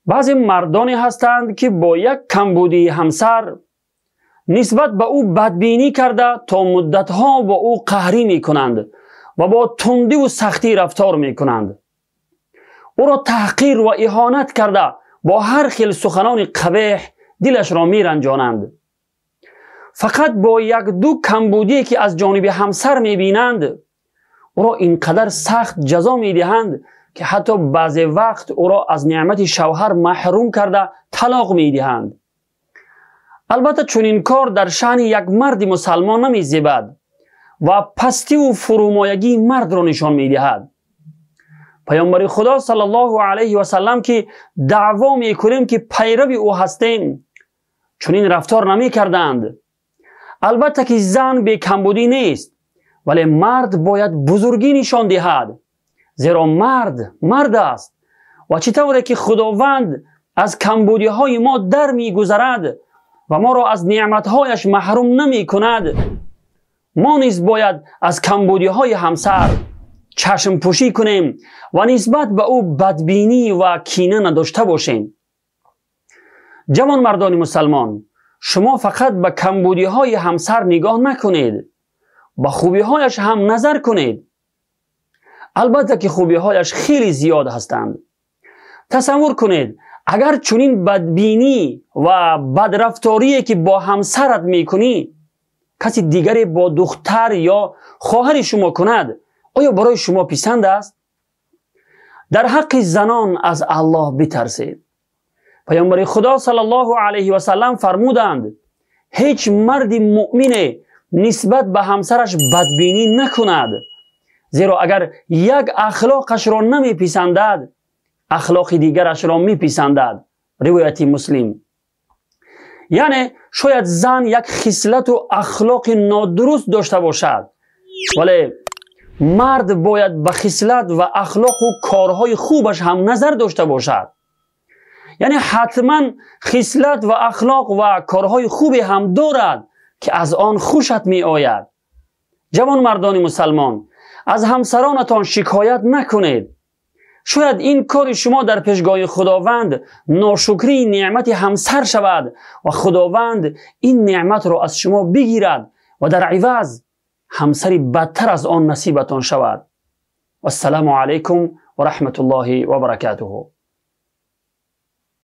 Баъзе мардоне ҳастанд, ки бо як камбудии ҳамсар нисбат ба ӯ бадбинӣ карда, то муддатҳо бо ӯ қаҳрӣ мекунанд ва бо тундиву сахтӣ рафтор мекунанд. Ӯро таҳқир ва иҳонат карда, бо ҳар хел суханони қабеҳ дилашро меранҷонанд. Фақат бо як-ду камбудие, ки аз ҷониби ҳамсар мебинанд, ӯро ин қадар сахт ҷазо медиҳанд, ки ҳатто баъзе вақт ӯро аз неъмати шавҳар маҳрум карда, талоқ медиҳанд. Албатта, чунин кор дар шаъни як марди мусалмон намезебад ва пастиву фурӯмоягии мардро нишон медиҳад. Паёмбари Худо саллаллоҳу алайҳи васаллам, ки даъво мекунем, ки пайрави ӯ ҳастем, чунин рафтор намекарданд. Албатта, ки зан бекамбудӣ нест, вале мард бояд бузургӣ нишон диҳад, зеро мард мард аст ва чӣ тавре ки Худованд аз камбудиҳои мо дар мегузарад ва моро аз неъматҳояш маҳрум намекунад, мо низ бояд аз камбудиҳои ҳамсар чашмпӯшӣ кунем ва нисбат ба ӯ бадбинӣ ва кина надошта бошем. Ҷавонмардони мусалмон, шумо фақат ба камбудиҳои ҳамсар нигоҳ накунед, ба хубиҳояш ҳам назар кунед. Албатта, ки хубиҳояш хеле зиёд ҳастанд. Тасаввур кунед, агар чунин бадбинӣ ва бадрафторие, ки бо ҳамсарат мекунӣ, каси дигаре бо духтар ё хоҳари шумо кунад, оё барои шумо писанд аст? Дар ҳаққи занон аз Аллоҳ битарсед. Паёмбари Худо саллаллоҳу алайҳи васаллам фармуданд: ҳеҷ марди муъмине нисбат ба ҳамсараш бадбинӣ накунад, зеро агар як ахлоқашро намеписандад, ахлоқи дигарашро меписандад. Ривояти Муслим. Яъне шояд зан як хислату ахлоқи нодуруст дошта бошад, вале мард бояд ба хислат ва ахлоқу корҳои хубаш ҳам назар дошта бошад. Яъне ҳатман хислат ва ахлоқ ва корҳои хубе ҳам дорад, ки аз он хушат меояд. Ҷавонмардони мусалмон, аз ҳамсаронатон шикоят накунед. Шояд ин кори шумо дар пешгоҳи Худованд ношукрии неъмати ҳамсар шавад ва Худованд ин неъматро аз шумо бигирад ва дар иваз ҳамсари бадтар аз он насибатон шавад. Вассалому алайкум ва раҳматуллоҳи ва баракатуҳу.